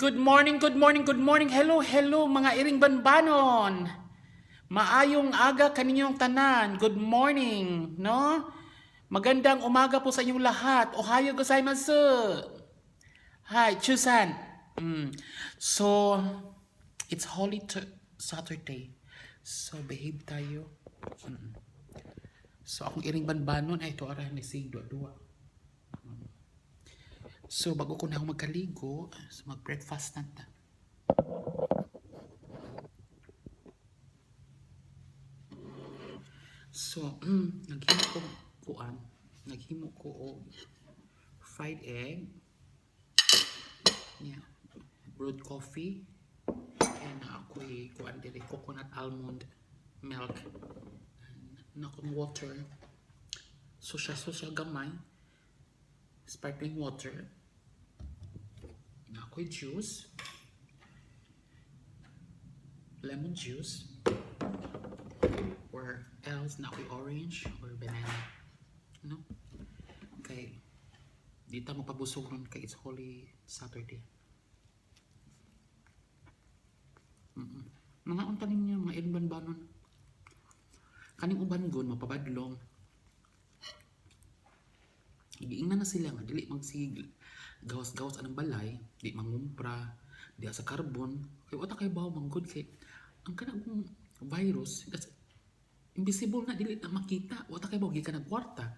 Good morning, good morning, good morning. Hello, hello, mga iring banbanon. Maayong aga kaninyong tanan. Good morning, no? Magandang umaga po sa inyong lahat. おはようございます. Hi, Chusan. So, it's Holy Saturday. So, behave tayo. So, akong iring banbanon ay ito ara ni sig dua-dua. So, bago ko na ako magkaligo, so mag-breakfast na ta. So, naghimo ko kuan, naghimo ko og fried egg. Yeah. Brewed coffee. And ako'y kuan diri, coconut almond milk. And akong water. So siya gamay. Sparkling water. Na ako'y juice. Lemon juice. Or else na ako'y orange or banana. No? Kay di ta magpabusog ron kay it's Holy Saturday. Mga unta ninyo, mga iring banon. Kaning uban gon mapabadlong. Giingnan na sila nga dili magsig gawas-gawas anang balay, di mangumpra, di sa carbon. Kay wala kay bawo manggod kay ang kanang virus, that's invisible na, dili na makita. Wala kay bawo gikan nagkwarta.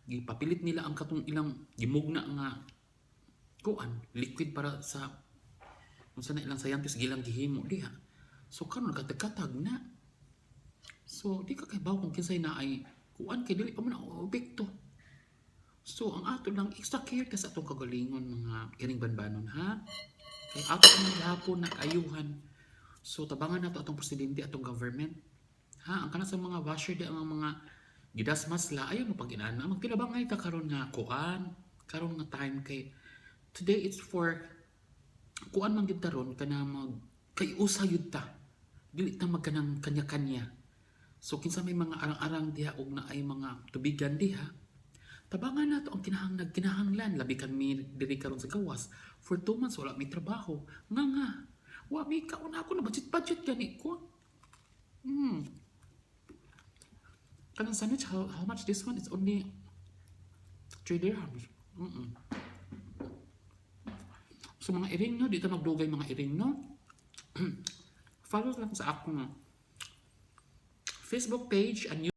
Gipapilit nila ang katong ilang gimugna nga kuan liquid para sa unsa na ilang scientist gilang gihimo diha. So karon nagkatag-katag na. So di ka kay bawo kung kinsay na ay kuan kay dili pa man na epekto. So ang ato lang, extra care ta sa atong kagalingon, mga iring banbanon, ha. Kay ato man gihapon na ayuhan. So tabangan nato atong presidente, atong government. Ha, ang kana sa mga basher di ang mga gidasmas la ayaw mo pag inana, magtinabangay ta karon nga kuan, karon nga time kay today it's for kuan man gyud taron kana mag kay usa gyud ta. Dili ta magkanang kanya-kanya. So kinsa may mga arang-arang diha og na ay mga tubigan diha, tabangan nato ang kinahanglan, kinahanglan labi kami diri karon sa gawas for 2 months wala may trabaho nga nga wa mi kaon. Ako na budget budget gani ko. Kanang sandwich, how much this one? It's only 3 dirhams. So mga iring, no, di ta magdugay, mga iring, no. Follow lang sa akong Facebook page and